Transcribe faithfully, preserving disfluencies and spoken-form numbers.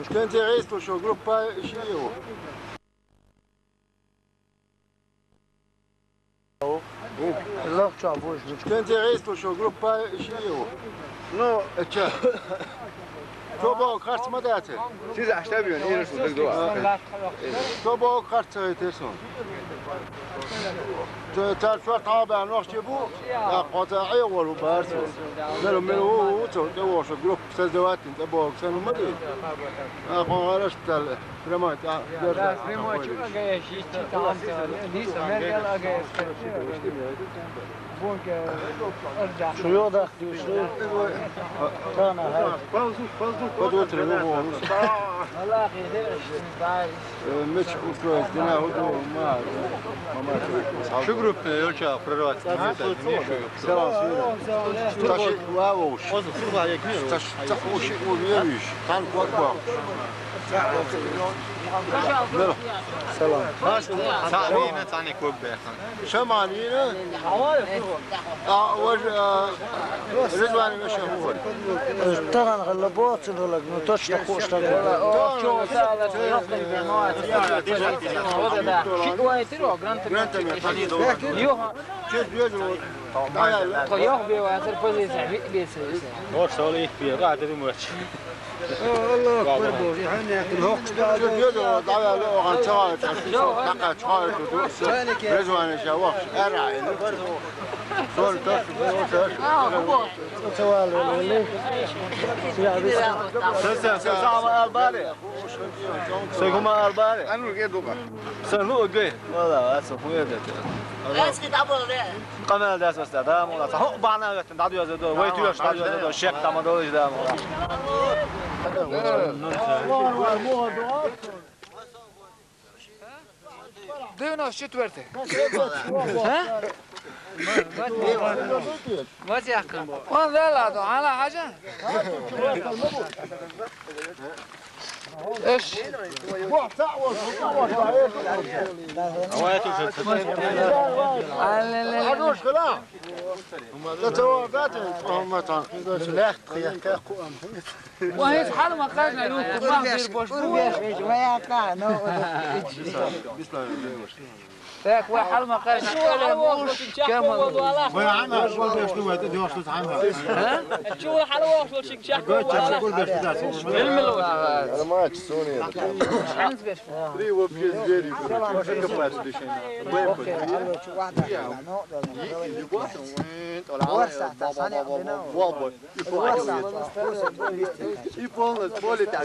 Шкенте гӀесту шо группа шиу. Лохча вуж. Шкенте гӀесту шо группа шиу. Ну, ча. Чо бо харц ма дате. Сиз аштабион, ира шу дог дуа. Чо бо харц ца гӀете сон. Цар чор таба нохчи бу. Я, къота гӀе валу барсу. Мелу, мелу, у, у, цо, цо, воша группа создавать, цо, бо, ксану мади. А, хо, гараш, тал, прямо, а, да, прямо, чё, ага, я, шишти, там, там, лиса, мергел, ага, я, скажи. Шу йодах, шу. Тана, ха. Подвотри, ну, вон. Э, меч устроить, дина, вот, ну, ма, мама. Шу группа, ёлча, прорвать. Селам, селам. Таши, вавуш. Таш, таш, уши, уверуешь. Тан, кот, кот. Салам. Сагъ вина, цӀани кугбехъан. Шаманина? А, вож, а, Ризвани веша хӀур. Тагъан гъалла боцун гъалаг, ну, точно хушта. Грантами. Чес бьёзин вот. Йох бе ва сар позиция, ви бе сар. Бош соли их бе, га дери муч. Аллаху акбар, бо, яхани, хӀокхуш дала. Чу дедо, дала, охан чагӀа, чу, така чагӀа, чу, чу, Резвани ша вахш, ара, ин. Сон таш, сон таш. Чавал, ле. Сен, сен, сен, сен, ама албари. Сен гума албари. Ану, ге дуга. Сен лу ге. Вала, аса хуя дете. Эски дабл, ле. Къамел дас васта, да, мола. Хо, бана ватан, да, дюза, да, вай, тюш, да, дюза, да, шек, тама, да, да, мола. Девяносто четвёртый. А? Вот я. Он вела, да, она хажа. Эш. Вахит хӀял ма къарна, ну, куман бир бош бу. Так, ва хӀял ма къарна, кале муш, кемал. Ва ана, шо деш ду, ва деш ду, хӀама. А? Чу хӀял ва шо шик шак. Гоча, шо деш ду, да, шо. Ил мило. Ана ма чу сони. Шанс беш. Три вообще звери. Копать дыши. Бэм. И полностью поле так.